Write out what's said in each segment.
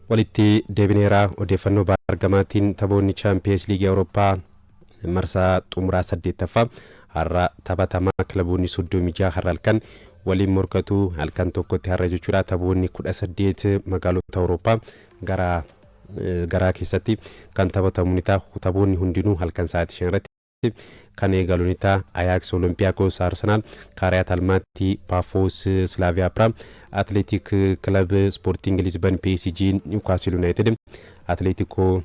Walitti deebineeraa. Odeeffannoo baargamaatiin taphoonni Chaampiyeens Liigii Awurooppaa marsaa xumuraa saddeettaffaa har'a taphatamaa. Kilaboonni 36 har'a halkan waliin morkatu. Halkan tokkotti har'a jechuudha, taphoonni 18 magaalota Awurooppaa gara garaa keessatti kan taphatamu ni ta'a. Taphoonni hundinuu halkan sa'aatii 5 irratti kan eegalu ni ta'a. Ajax, Olympiacos, Arsenal, Kairat Almaty, Pafos, Slavia Prague, Athletic Club, Sporting Lisbon, PSG, Newcastle United, Atletico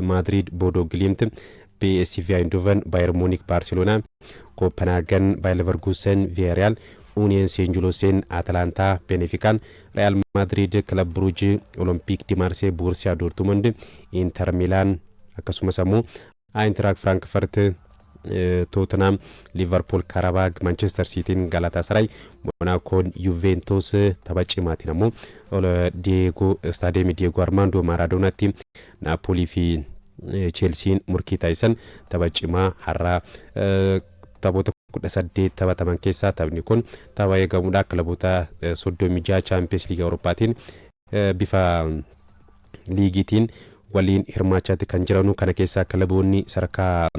Madrid, Bodo Glimt, PSV Eindhoven, Bayern Munich, Barcelona, Copenhagen, Bayer Leverkusen, Villarreal, Union Saint-Gilloise, Atalanta, Benfica, Real Madrid, Club Brugge, Olympique de Marseille, Borussia Dortmund, Inter Milan, akkasumas ammoo Eintracht Frankfurt, Tottenham, Liverpool, Qarabag, Manchester Cityn, Galatasaray, Monacoon, Juventus. Tapha cimaatiin ammoo Diego Staadiyeemii Diego Armando Maradonatti Naapolii fi Chelsiin murkii taasisan. Tapha cimaa har'aa taphoota 18 taphataman keessaa taphni kun tapha eegamudha. Kilaboota 36 Chaampiyeens Liigii Awurooppaatiin bifa liigiitiin waliin hirmaachaatti kan jiranu kana keessaa kilaboonni sadarkaa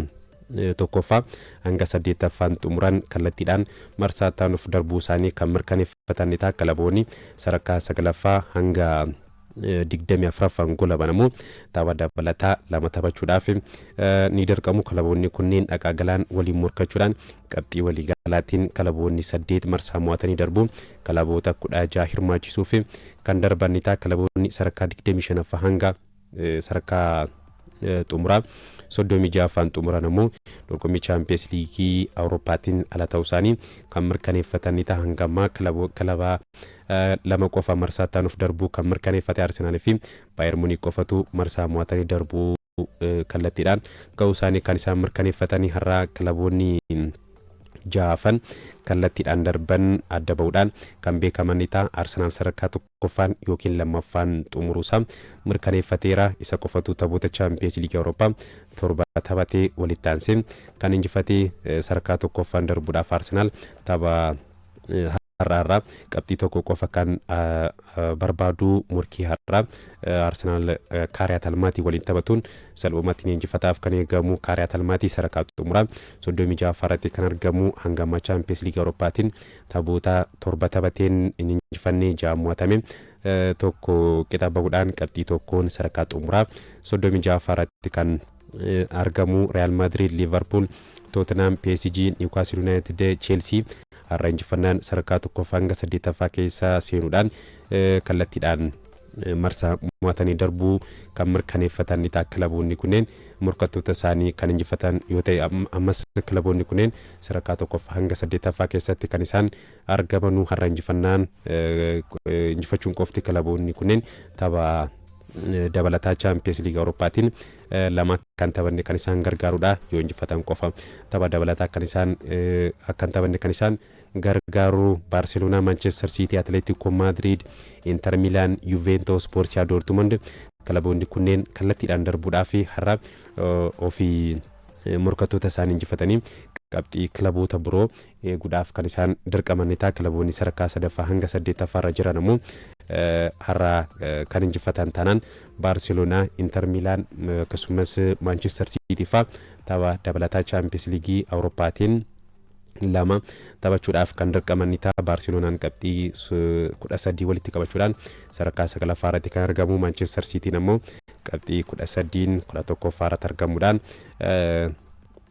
tokkoffaa hanga saddeettaffaan xumuran kallattiidhaan marsaa taanuuf darbuu isaanii kan mirkaneeffatan ni ta'a. Kilaboonni sadarkaa sagalaffaa hanga 24ffaan golaban ammoo tapha dabalataa lama taphachuudhaaf ni dirqamu. Kilaboonni kunneen dhaqaa galaan waliin morkachuudhaan qabxii waliigalaatiin kilaboonni saddeet marsaa mo'atanii darbu kilaboota 16 hirmaachisuuf kan darban ni ta'a. Kilaboonni sadarkaa 25ffaa hanga sadarkaa xumuraa 36ffaan xumuran ammoo dorgommii Chaampiyeens Liigii Awurooppaatiin ala ta'uu isaanii kan mirkaneeffatan ni ta'a. Hanga ammaa kilaba lama qofa marsaa taanuuf darbuu kan mirkaneeffate. Arsenaalii fi Baayer Muuniik qofatu marsaa mo'atanii darbuu kallattiidhaan ga'uu isaanii kan isaan mirkaneeffatanii. Har'a kilaboonni ja'afan kallattiidhaan darban adda ba'uudhaan kan beekaman ni ta'a. Arsenaal sadarkaa tokkoffaan yookiin lammaffaan xumuruusaa mirkaneeffateera. Isa qofatu taphoota Chaampiyeens Liigii Awurooppaa torba taphatee walitti aansee kan injifatee sadarkaa tokkoffaan darbuudhaaf Arsenaal tapha har'aarraa qabxii tokko qofa kan barbaadu. Murkii har'aa Arsenaal Kaariyaat Almaatii waliin taphatuun salphumatti ni injifataaf kan eegamu. Kaariyaat Almaatii sadarkaa xumuraa 36 irratti kan argamu. Hanga ammaa Chaampiyeens Liigii Awurooppaatiin taphoota torba taphateen hin injifannee, ja'a mo'atame, tokko qixa bahuudhaan qabxii tokkoon sadarkaa xumuraa 36 irratti kan argamu. Real Madrid, Liverpool, Tottenham, PSG, Newcastle United, Chelsea har'a injifannaan sadarkaa tokkoffaa hanga saddeettaffaa keessa seenuudhaan kallattiidhaan marsaa mo'atanii darbuu kan mirkaneeffatan ni ta'a. Kilaboonni kunneen morkattoota isaanii kan injifatan yoo ta'e, ammas kilaboonni kunneen sadarkaa tokkoffaa hanga saddeettaffaa keessatti kan isaan argamanuu. Har'a injifannaan injifachuun qofti kilaboonni kunneen tapha dabalataa Chaampiyeens Liigii Awurooppaatiin lama kan taphanne kan isaan gargaarudha. Yoo injifatan qofa tapha dabalataa kan isaan akka hin taphanne kan isaan gargaaru. Baarseloonaa, Maanchestar Siitii, Atileetiko Maadriid, Inter Milaan, Yuventus, Boorsiyaa Doortmund, kilaboonni kunneen kallattiidhaan darbuudhaaf har'a ofii morkattoota isaanii injifatanii qabxii kilaboota biroo eeguudhaaf kan isaan dirqaman ni ta'a. Kilaboonni sadarkaa sadaffaa hanga saddeettaffaarra jiran ammoo har'a kan injifatan taanaan Baarseloonaa, Inter Milaan akkasumas Maanchestar Siitii fa'aa tapha dabalataa Chaampiyeens Liigii Awurooppaatiin lama taphachuudhaaf kan dirqaman ni ta'a. Baarseloonaan qabxii 13 walitti qabachuudhaan sadarkaa sagalaffaa irratti kan argamu. Maanchestar Siitiin ammoo qabxii 13n 11ffaa irratti argamuudhaan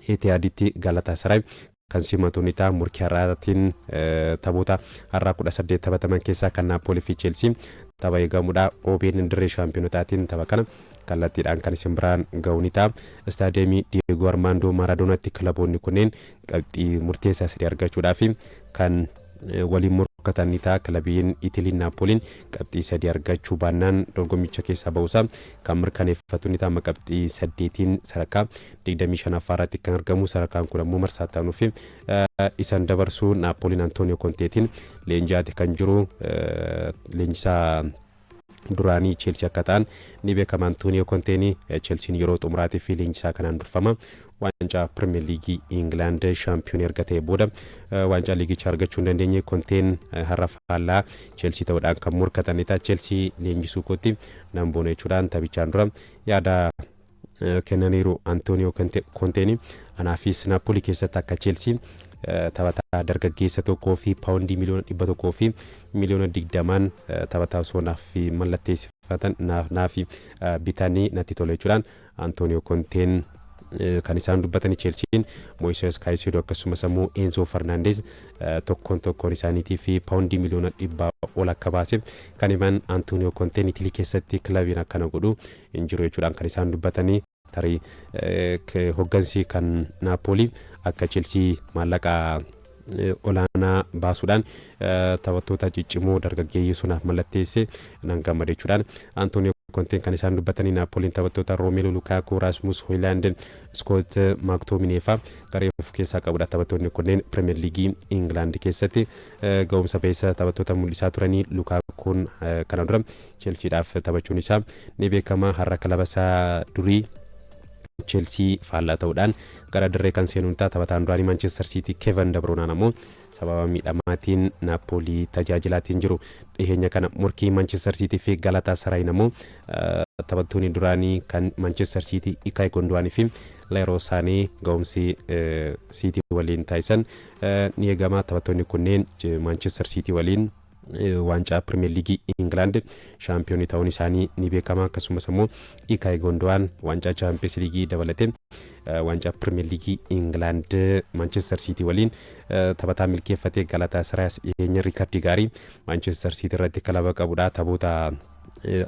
Etihaaditti Galatasaray kan simatu ni ta'a. Murkii har'aatiin taphoota har'aa 18 taphataman keessaa kan Naapoolii fi Cheelsii tapha eegamudha. OBN dirree shaampiyoonotaatiin tapha kana kallattiidhaan kan isin biraan ga'u ni ta'a. Istaadiyeemii Diyeegoo Armaandoo Maaradoonatti kilaboonni kunneen qabxii murteessaa sadii argachuudhaaf kan waliin morkatan ni ta'a. Kilabiin Itiliin Naapooliin qabxii sadii argachuu baannaan dorgommicha keessaa ba'uusaa kan mirkaneeffatu ni ta'a. Amma qabxii saddeetiin sadarkaa 25ffaa irratti kan argamu. Sadarkaan kun ammoo marsaa itti fi isan dabarsu. Naapooliin Antooniyoo Konteetiin leenji'aati kan jiru. Leenjisaa Duraanii Cheelsii akka ta'an ni beekama. Antooniyoo Konteenii Cheelsiin yeroo xumuraatiif leenjisaa kanaan durfama. Waancaa Pirimeer Liigii Ingilaand shaampiyoonii erga ta'e booda waancaa liigichaa argachuu hin dandeenye. Konteen har'a faallaa Cheelsii ta'uudhaan kan morkatanidha. Cheelsii leenjisuu kootti nan boona jechuudhaan taphichaan dura yaada kennaniiru Antooniyoo Konteeni. Anaafis Naapoolii keessatti akka Cheelsii taphataa dargaggeessa tokkoo fi paawundii 120,000,000n taphataa osoo naaf mallatteessifatan, naaf bitanii natti tola jechuudhaan Antooniyoo Konteen kan isaan dubbatanii. Cheelsiin Moises Kaayiseedoo akkasumas immoo Enzo Fernandez tokkoon tokkoon isaaniitii fi paawundii 100,000,000 ol akka baase kan himan Antooniyoo Konteen, Itilii keessatti kilabiin akkana godhu hin jiru jechuudhaan kan isaan dubbatanii. Tarii hoggansi kan Naapoolii akka Cheelsii maallaqa olaanaa baasuudhaan taphattoota ciccimoo dargaggeeyyii sunaaf mallatteesse nan gammada jechuudhaan Antooniyoo Konteen kan isaan dubbatanii. Naapooliin taphattoota Roomeeloo Lukaakuu, Raasmus Hoylaand, Skoot Maaktominee fa'aa garee of keessaa qabudha. Taphattoonni kunneen Pirimeer Liigii Ingilaand keessatti ga'umsa beessa taphattoota mul'isaa turanii. Lukaakuun kana dura Cheelsiidhaaf taphachuun isaa ni beekama. Har'a kilaba isaa durii Cheelsii faallaa ta'uudhaan gara dirree kan seenuun ta'a. Taphataan duraanii Maanchestar Siitii Kevan Dabroonaan ammoo sababa miidhamaatiin Naapoolii tajaajilaatiin jiru. Dhiheenya kana morkii Maanchestar Siitii fi Galataa Saraayin ammoo taphattoonni duraanii kan Maanchestar Siitii Ikaay Gondowaanii fi Leeroo Saanee ga'umsi Siitii waliin taasisan ni eegama. Taphattoonni kunneen Maanchestar Siitii waliin waancaa Pirimeer Liigii Ingilaand shaampiyoonii ta'uun isaanii ni beekama. Akkasumas immoo Ikaay Gondowaan waancaa Chaampiyoons Liigii dabalatee waancaa Pirimeer Liigii Ingilaand Maanchestar Siitii waliin taphataa milkeeffatee. Galataa Saraayas dhiyeenya riikardii gaarii Maanchestar Siitii irratti kilaba qabudha. Taphoota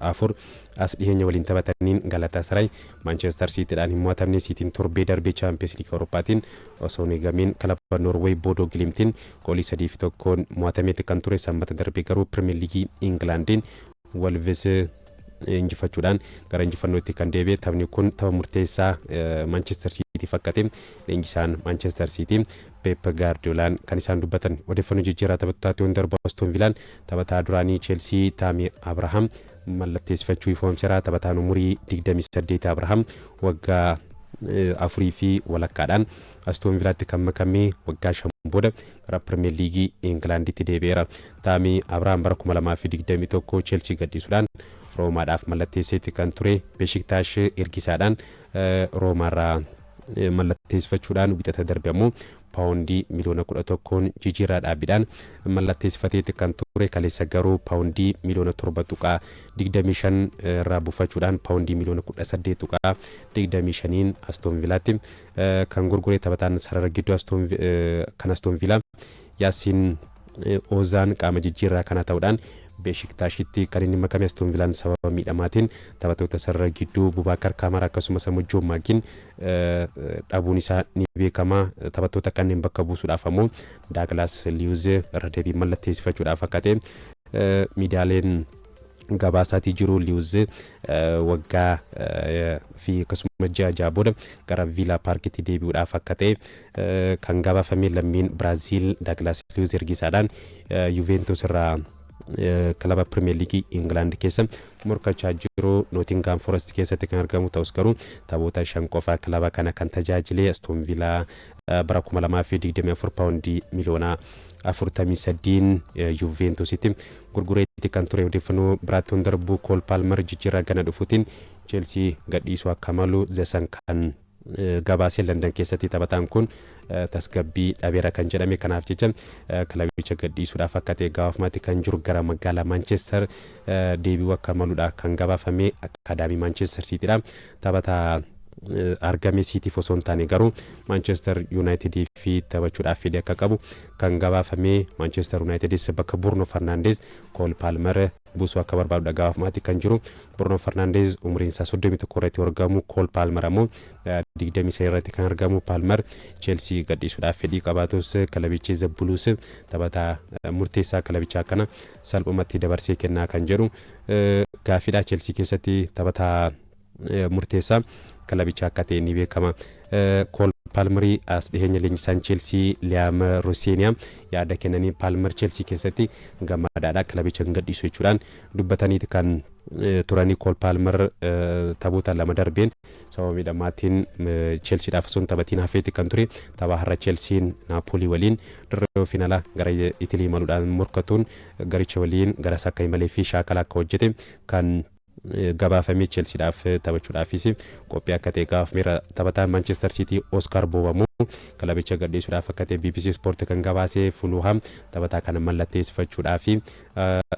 afur as dhiyeenya waliin taphataniin Galataa Saraay Maanchestar Siitiidhaan hin mo'atamne. Siitiin torbee darbee Chaampiyoons Liigii Awurooppaatiin osoo hin eegamiin kilaba Noorweey Boodoo Gilimtiin goolii 3-1n mo'atameeti kan ture. Sanbata darbee garuu Pirimeer Liigii Ingilaandiin Wolves injifachuudhaan gara injifannootti kan deebi'e. Taphni kun tapha murteessaa Maanchestar Siitii fakkate leenjisaan Maanchestar Siitii Pep Gaardiolaan kan isaan dubbatan. Odeeffannoo jijjiirraa taphattootaatti yoon darbu, Aston Villaan taphataa duraanii Cheelsii Taamii Abrahaam mallatteessifachuu ifoomseera. Taphataan umurii 28 Abrahaam waggaa afurii fi walakkaadhaan Aston Villaatti kan makame waggaa 5 booda gara Pirimeer Liigii Ingilaanditti deebi'eera. Taamii Abrahaam bara 2021 Cheelsii gadhiisuudhaan Roomaadhaaf mallatteesseetti kan ture. Beeshiktash ergisaadhaan Roomaarraa mallatteessifachuudhaan wixata darbe ammoo paawundii 11,000,000n jijjiirraa dhaabbiidhaan mallatteessifateetti kan ture. Kaleessa garuu paawundii 7.25 miliyoona irraa buufachuudhaan paawundii 18.25 miliyoonaan Aston Villaatti kan gurgure. Taphataan sarara gidduu kan Aston Villaa Yaasiin Oozaan qaama jijjiirraa kana ta'uudhaan Beeshiktaashitti kan inni makame. Aston Villaan sababa miidhamaatiin taphattoota sarara gidduu Bubaakar Kaamara akkasumas ammoo Joon Maagiin dhabuun isaa ni beekama. Taphattoota kanneen bakka buusuudhaaf ammoo Daaglaas Liyuuz irra deebiin mallatteessifachuudhaaf akka ta'e miidiyaaleen gabaasaatii jiru. Liyuuz waggaa fi akkasuma ji'a 6 booda gara Viilaa Paarkitti deebi'uudhaaf akka ta'e kan gabaafame. Lammiin Biraaziil Daaglaas Liyuuz ergisaadhaan Yuventus irraa kilaba Pirimeer Liigii Ingilaand keessa morkachaa jiru Nootingaam Forest keessatti kan argamu ta'us, garuu taphoota shan qofa kilaba kana kan tajaajile Aston Villaa bara 2024 paawundii 43 miliyoonaan Juventusitti gurgureetti kan ture. Odeeffannoo biraatti yoon darbu, Kool Paalmer jijjiirraa gana dhufuutiin Cheelsii gadhiisuu akka malu The Sun kan gabaasee. Landan keessatti taphataan kun tasgabbii dhabeera kan jedhame, kanaaf jecha kilabicha gadhiisuudhaaf akka ta'e gabaafamaatti kan jiru. Gara magaalaa Maanchestar deebi'uu akka maludha kan gabaafame. Akaadaamii Maanchestar Siitiidha taphataa argame. Siitiif osoo hin taane garuu Maanchestar Yuunaayitidii fi taphachuudhaaf fedhii akka qabu kan gabaafame. Maanchestar Yuunaayitidis bakka Burno Farnaandeez Kool Paalmer buusuu akka barbaadudha gabaafamaatti kan jiru. Bruno Fernandes umriin isaa 31 irratti argamu, Kool Paalmer ammoo 23 irratti kan argamu. Paalmer Cheelsii gadhiisuudhaaf fedhii qabaatus, kilabichi The Blues taphataa murteessaa kilabichaa kana salphumatti dabarsee kennaa kan jedhu gaaffiidha. Cheelsii keessatti taphataa murteessaa kilabichaa akka ta'e ni beekama. Kool Paalmarii as dhiheenya leenjisaan Cheelsii Liyaam Roseeniyaa yaada kennanii, Paalmar Cheelsii keessatti gammadaadha, kilabicha hin gadhiisu jechuudhaan dubbataniiti kan Turanii Kool Paalmer taphoota lama darbeen sababa miidhamaatiin Cheelsiidhaaf osoo hin taphatiin hafeeti kan ture. Tapha har'a Cheelsiin Naapoolii waliin dirree ofiin ala gara Itilii imaluudhaan morkatuun garicha waliin gara isaa akka imalee fi shaakala akka hojjete kan gabaafamee, Cheelsiidhaaf taphachuudhaafis qophii akka ta'e gabaafameera. Taphataan Maanchestar Siitii Oskaar Boob ammoo kilabicha gadhiisuudhaaf akka ta'e BBC Sport kan gabaase. Fuluuham taphataa kana mallatteessifachuudhaaf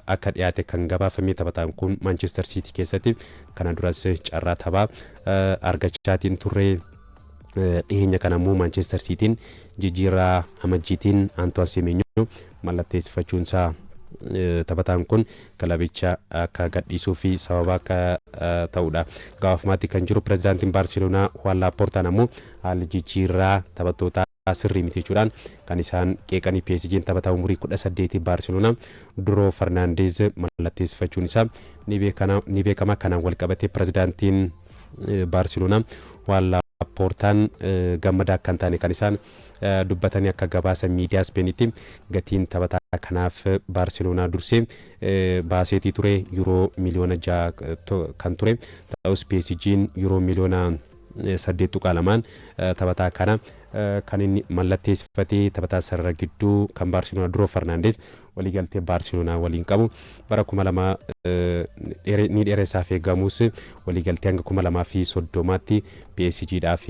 akka dhiyaate kan gabaafame. Taphataan kun Maanchestar Siitii keessatti kana duras carraa taphaa argachaatiin turre. Dhiheenya kana immoo Maanchestar Siitiin jijjiirraa amajjiitiin Antoine Semenyo mallatteessifachuunsaa taphataan kun kilabicha akka gadhiisuu fi sababa akka ta'udha gabaafamaatti kan jiru. Pirezidaantiin Baarseloonaa Juan Laaportaan ammoo haalli jijjiirraa taphattootaa sirrii miti jechuudhaan kan isaan qeeqanii. PSG'n taphataa umurii 18 Baarseloonaa Duroo Farnaandeez mallatteessifachuun isaa ni beekama. Kanaan wal qabatee pirezidaantiin Baarseloonaa Juan Laaportaan gammadaa akka hin taane kan isaan dubbatanii. Akka gabaasa miidiyaa Ispeenitti gatiin taphataa kanaaf Baarseloonaa dursee baaseetii ture yuuroo miliyoona 6 kan ture ta'us, PSG'n yuuroo miliyoona 8.2n taphataa kana kan inni mallatteessifatee. Taphataa sarara gidduu kan Baarseloonaa Duroo Farnaandeez waliigaltee Baarseloonaa waliin qabu bara 2000 ni dheeressaaf eegamus, waliigaltee hanga 2030tti PSGdhaaf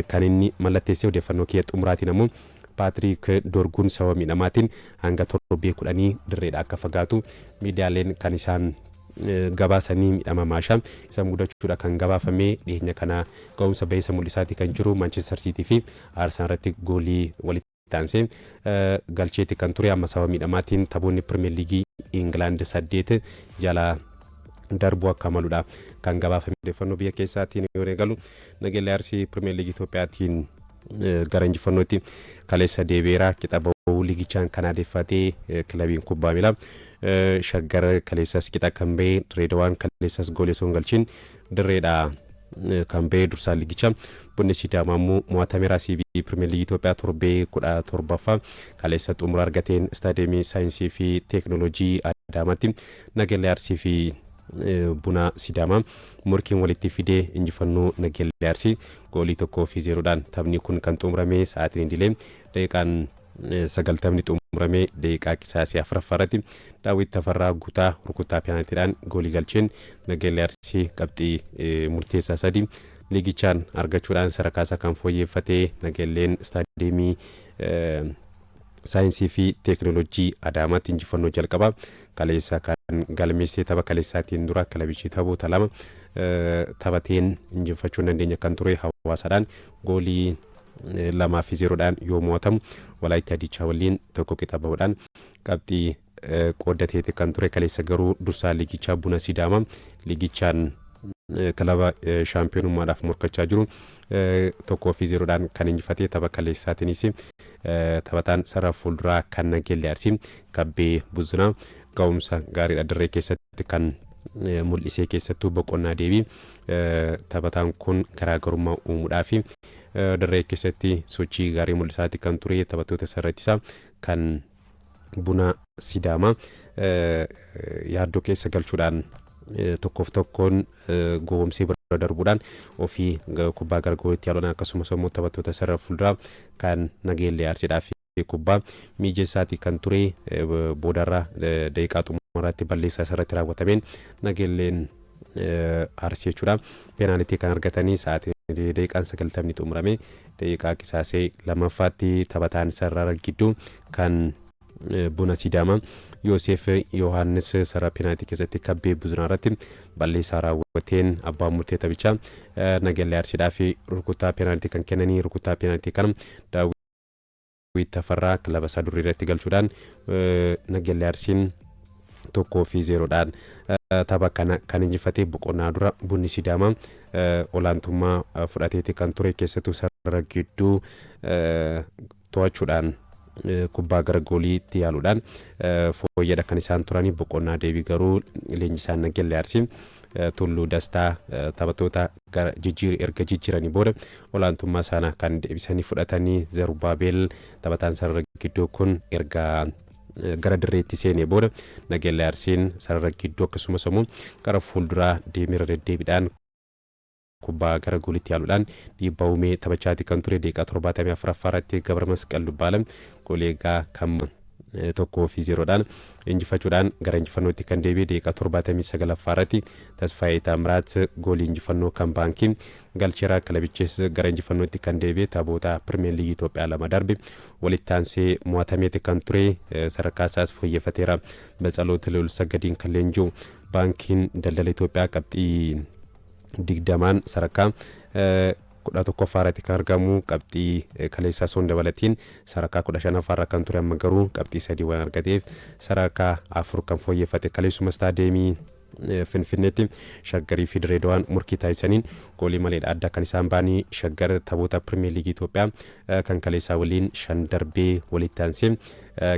kan inni mallatteesse. Odeeffannoo kiyya xumuraatiin ammoo Paatiriik Dorguun sababa miidhamaatiin hanga torbee 10 dirreedha akka fagaatu miidiyaaleen kan isaan gabaasanii. Miidhama maashaa isa mudachuudha kan gabaafame. Dhiyeenya kana ga'umsa ba'eessa mul'isaati kan jiru. Maanchestar Siitii fi Arsenal irratti goolii walitti aansee galcheeti kan ture. Amma sababa miidhamaatiin taphoonni Pirimeer Liigii Ingilaand saddeet jala darbuu akka maludha kan gabaafame. Odeeffannoo biyya keessaatiin yoo eegalu, Nageellee Arsii Pirimeer Liigii Itoophiyaatiin gara injifannootti kaleessa deebi'eera. Qixa bahuu liigichaan kan adeeffatee kilabiin kubbaa miilaa Shaggar kaleessas qixa kan bahe, Direedawaan kaleessas goolii osoo hin galchiin dirreedha kan bahe. Dursaa liigichaa Bunni Sidaamaa immoo mo'atameera. CBE Pirimeer Liigii Itoophiyaa torbee 17ffaa kaleessa xumura argateen istaadiyeemii saayinsii fi teeknooloojii Adaamaatti Nageellee Arsii fi Buna Sidaamaa morkiin walitti fidee injifannoo Nageellee Arsii goolii 1 fi 0dhaan taphni kun kan xumurame. Sa'aatiin idilee daqiiqaan 90 xumurame, daqiiqaa qisaasii afuraffaa irratti Daawwit Tafarraa Guutaa rukuttaa peenaaltiidhaan goolii galcheen Nageellee Arsii qabxii murteessaa sadi liigichaan argachuudhaan sadarkaa isaa kan fooyyeffatee. Nageelleen istaadiyeemii saayinsii fi teeknooloojii Adaamaatti injifannoo jalqabaa kaleessa kan galmeessee. Tapha kaleessaatiin dura kilabichi taphoota lama taphateen injifachuu hin dandeenye kan ture. Hawaasaadhaan goolii 2 fi 0dhaan yoo mo'atamu, Walaayittaa Diichaa waliin tokko qixa bahuudhaan qabxii qooddateeti kan ture. Kaleessa garuu dursaa liigichaa Buna Sidaamaa liigichaan kilaba shaampiyoonummaadhaaf morkachaa jiru 1 fi 0dhaan kan injifatee. Tapha kaleessaatiinis taphataan sarara fuulduraa kan Nageellee Arsii Kabbee Buzunaa ga'umsa gaariidha dirree keessatti kan mul'isee. Keessattuu boqonnaa deebii taphataan kun garaagarummaa uumuudhaa fi dirree keessatti sochii gaarii mul'isaati kan ture. Taphattoota sarara ittisaa kan Buna Sidaamaa yaaddoo keessa galchuudhaan tokkoof tokkoon gowwomsee bira darbuudhaan ofii kubbaa gara goolitti yaaluudhaan, akkasumas immoo taphattoota sarara fuulduraa kan Nageellee Arsiidhaa fi kubbaa miijeessaati kan ture. Boodarra daqiiqaa xumuraatti balleessaa isarratti raawwatameen Nageelleen Arsii jechuudha peenaalitii kan argatanii. Sa'aatii daqiiqaan 90 xumurame, daqiiqaa qisaasee lammaffaatti taphataan sarara gidduu kan Buna Sidaamaa Yoosef Yohaannis sarara peenaalitii keessatti Kabbee Buzunaa irratti balleessaa raawwateen abbaan murtee taphichaa Nageellee Arsiidhaa fi rukuttaa peenaalitii kan kennanii. Rukuttaa peenaalitii kana Daawwit Tafarraa kilaba isaa durii irratti galchuudhaan Nageellee Arsiin 1 fi 0dhaan tapha kana kan injifatee. Boqonnaa dura Bunni Sidaamaa olaantummaa fudhateeti kan ture. Keessattuu sarara gidduu to'achuudhaan kubbaa gara gooliitti yaaluudhaan fooyyadha kan isaan turanii. Boqonnaa deebii garuu leenjisaan Nageellee Arsii Tulluu Dastaa taphattoota gara erga jijjiiranii booda olaantummaa sana kan deebisanii fudhatanii. Zerubaabel taphataan sarara gidduu kun erga Gara dirreetti seenee booda Nageellee Arsiin sarara gidduu akkasumas immoo gara fuulduraa deemeera deddeebiidhaan kubbaa gara goolitti yaaluudhaan dhiibbaa uumee taphachaati kan ture. Daqiiqaa 74ffaa irratti Gabra Masqal Dubbaalam goolii eegaa kan 1-0dhaan injifachuudhaan gara injifannootti kan deebi'e. Daqiiqaa 79ffaa irratti Tasfaayee Taamiraat goolii injifannoo kan Baankii galcheera. Kilabichis gara injifannootti kan deebi'e taphoota Pirimeer Liigii Itoophiyaa lama darbe walitti aansee mo'atameeti kan ture, sadarkaa isaas fooyyeffateera. Batsaloot Lulsagadiin kan leenji'u Baankiin Daldala Itoophiyaa qabxii 20n sadarkaa 11ffaa irratti kan argamu. Qabxii kaleessaa osoo hin dabalatiin sadarkaa 15ffaa irra kan ture, amma garuu qabxii 3 waan argateef sadarkaa 4 kan fooyyeffate. Kaleessuma istaadeemii Finfinneetti Shaggarii fi Direedawaan murkii taasisaniin goolii maleedha adda kan isaan ba'anii. Shaggar taphoota Pirimeer Liigii Itoophiyaa kan kaleessaa waliin shan darbee walitti aansee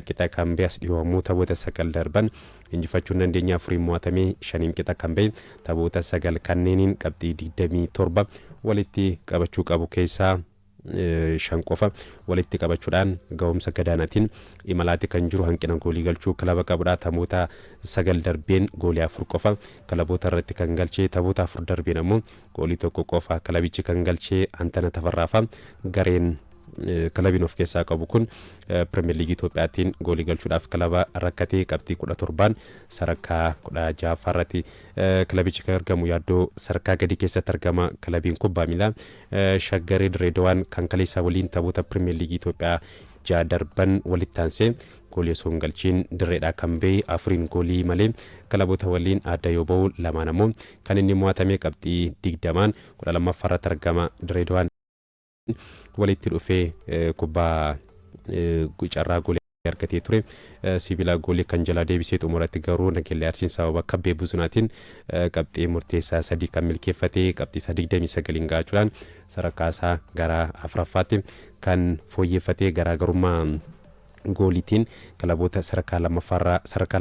qixa kan ba'e, as dhiyoo ammoo taphoota sagal darban injifachuu hin dandeenye, afuriin mo'atamee shaniin qixa kan ba'e. Taphoota sagal kanneeniin qabxii 27 walitti qabachuu qabu keessaa shan qofa walitti qabachuudhaan ga'umsa gadaanaatiin imalaati kan jiru. Hanqina goolii galchuu kilaba qabudha. Taphoota sagal darbeen goolii afur qofa kilaboota irratti kan galchee, taphoota afur darbeen ammoo goolii tokko qofa kilabichi kan galchee Antana Tafarraafa. Gareen kilabiin of keessaa qabu kun Pirimeer Liigii Itoophiyaatiin goolii galchuudhaaf kilaba rakkatee, qabxii 17n sadarkaa 16ffaa irratti kilabichi kan argamu. Yaaddoo sadarkaa gadi keessatti argama kilabiin kubbaa miilaa Shaggarii. Direedawaan kan kaleessaa waliin taphoota Pirimeer Liigii Itoophiyaa ja'a darban walitti aansee goolii osoo hin galchiin dirreedhaa kan ba'e, afuriin goolii malee kilaboota waliin adda yoo ba'u, lamaan ammoo kan inni mo'atame, qabxii 20n 12ffaa irratti argama. Direedawaan walitti dhufee kubbaa carraa goolii argatee ture sibiila goolii kan jalaa deebisee, xumuratti garuu Nageellee Arsiin sababa Kabbee Buzunaatiin qabxii murteessaa sadii kan milkeeffatee, qabxii isaa 29n ga'achuudhaan sadarkaa isaa gara afuraffaatti kan fooyyeffatee. Garaagarummaa gooliitiin kilaboota sadarkaa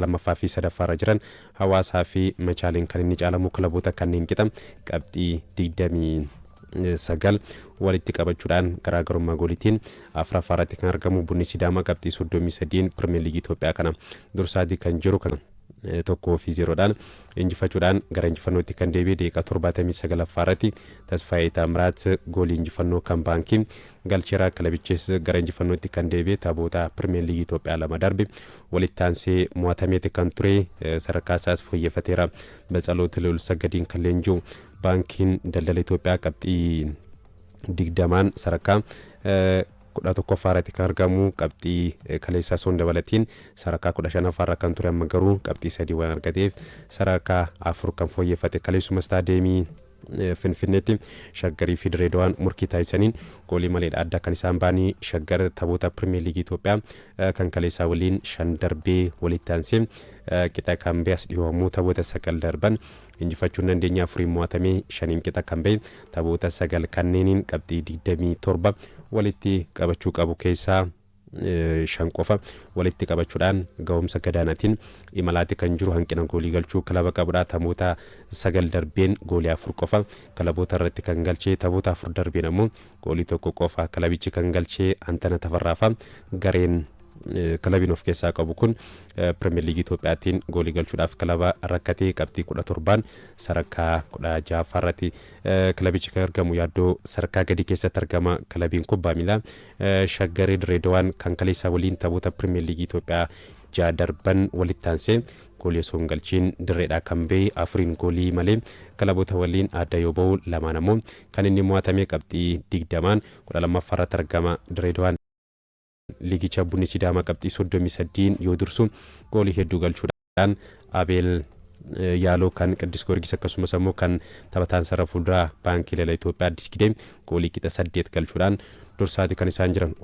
lammaffaa fi sadaffaarra jiran Hawaasaa fi Machaaliin kan inni caalamu, kilaboota kanneen qixa qabxii 29 walitti qabachuudhaan garaagarummaa gooliitiin afuraffaa irratti kan argamu. Bunni Sidaamaa qabxii 33n Pirimeer Liigii Itoophiyaa kana dursaatii kan jiru kan 1-0dhaan injifachuudhaan gara injifannootti kan deebi'e. Daqiiqaa 79ffaa irratti Tasfaayee Taamiraat goolii injifannoo kan Baankii galcheera. Kilabichis gara injifannootti kan deebi'e taphoota Pirimeer Liigii Itoophiyaa lama darbe walitti aansee mo'atameeti kan ture, sadarkaa isaas fooyyeffateera. Batsaloot Lulsagadiin kan leenji'u Baankiin Daldala Itoophiyaa qabxii 20n sadarkaa 11ffaa irratti kan argamu. Qabxii kaleessaa osoo hin dabalatiin sadarkaa 15ffaa irra kan ture, amma garuu qabxii 3 waan argateef sadarkaa 4 kan fooyyeffate. Kaleessuma istaadeemii Finfinneetti Shaggarii fi Direedawaan murkii taasisaniin goolii maleedha adda kan isaan ba'anii. Shaggar taphoota Pirimeer Liigii Itoophiyaa kan kaleessaa waliin shan darbee walitti aansee qixa kan ba'e, as dhiyoo ammoo taphoota sagal darban injifachuu hin dandeenye, afuriin mo'atamee shaniin qixa kan ba'e. Taphoota sagal kanneeniin qabxii 27 walitti qabachuu qabu keessaa shan qofa walitti qabachuudhaan ga'umsa gadaanaatiin imalaati kan jiru. Hanqina goolii galchuu kilaba qabudha. Taphoota sagal darbeen goolii afur qofa kilaboota irratti kan galchee, taphoota afur darbeen ammoo goolii tokko qofa kilabichi kan galchee Antana Tafarraafa. Gareen kilabiin of keessaa qabu kun Pirimeer Liigii Itoophiyaatiin goolii galchuudhaaf kilaba rakkatee, qabxii 17n sadarkaa 16ffaa irratti kilabichi kan argamu. Yaaddoo sadarkaa gadi keessatti argama kilabiin kubbaa miilaa Shaggarii. Direedawaan kan kaleessaa waliin taphoota Pirimeer Liigii Itoophiyaa ja'a darban walitti aansee goolii osoo hin galchiin dirreedhaa kan ba'e, afuriin goolii malee kilaboota waliin adda yoo ba'u, lamaan ammoo kan inni mo'atame, qabxii 20n 12ffaa irratti argama. Direedawaan liigicha Bunni Sidaamaa qabxii 33n yoo dursu, goolii hedduu galchuudhaan Abeel Yaaloo kan Qiddus Goorgis akkasumas ammoo kan taphataan sarara fuulduraa Baankii Daldala Itoophiyaa Addis Gidee goolii qixa saddeet galchuudhaan dursaati kan isaan jiran.